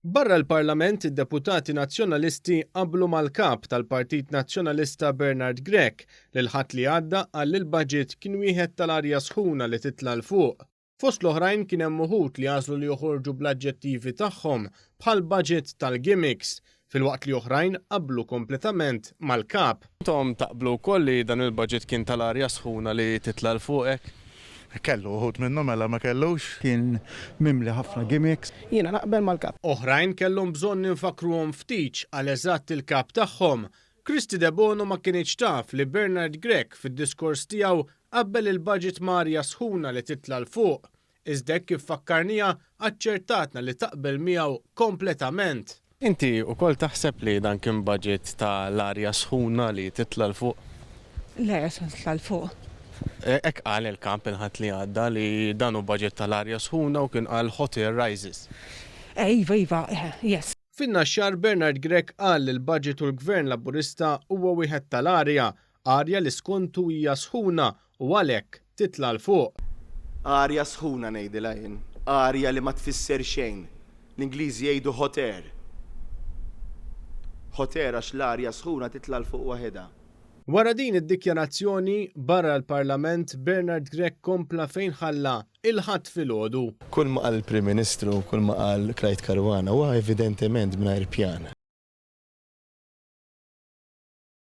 Barra l-Parlament, id-deputati Nazzjonalisti qablu mal-Kap tal-Partit Nazzjonalista Bernard Grech li l-Ħadd li għadda qal li l-budget kien wieħed tal-arja sħuna li titla' 'l fuq. Fost l-oħrajn kien hemm uħud li għażlu li joħorġu bl-aġġettivi tagħhom bħal budget tal-gimmicks, filwaqt li oħrajn qablu kompletament mal-Kap. Intom taqblu wkoll li dan il-budget kien tal-arja sħuna li titla' 'l fuq hekk? Kellu uħud minnu mela ma kellux. Kien mimli ħafna gimmicks. Jiena naqbel mal-Kap. Oħrajn kellhom bżonn infakkruhom ftit x'qal eżatt il-Kap tagħhom. Kristy Debono ma kinitx taf li Bernard Grech fid-diskors tiegħu qabbel il-budget ma' arja sħuna li titla' 'l fuq. Iżda hekk kif fakkarniha aċċertatna li taqbel miegħu kompletament. Inti wkoll taħseb li dan kien budget ta' l-arja sħuna li titla' 'l fuq? L-arja sħuna titla' 'l fuq. Hekk qal il-Kap il-Ħadd li għadda li dan hu budget ta' l-arja sħuna u kien qal hot air rises. Iva, iva, yes. Fin-Naxxar Bernard Grech qal li l-budget u l-Gvern Laburista huwa wieħed tal-arja, arja li skontu hija sħuna u għalhekk titla' 'l fuq. Arja sħuna ngħidilha jien, arja li ma tfisser xejn. L-Ingliżi jgħidu hot air. Hot air għax l-arja sħuna titla' 'l fuq waħedha. Wara din id-dikjarazzjoni, barra l-Parlament, Bernard Grech kompla fejn ħalla il-Ħadd filgħodu. Kull ma qal il-Prim Ministru, kull ma qal Clyde Caruana huwa evidentement mingħajr pjan.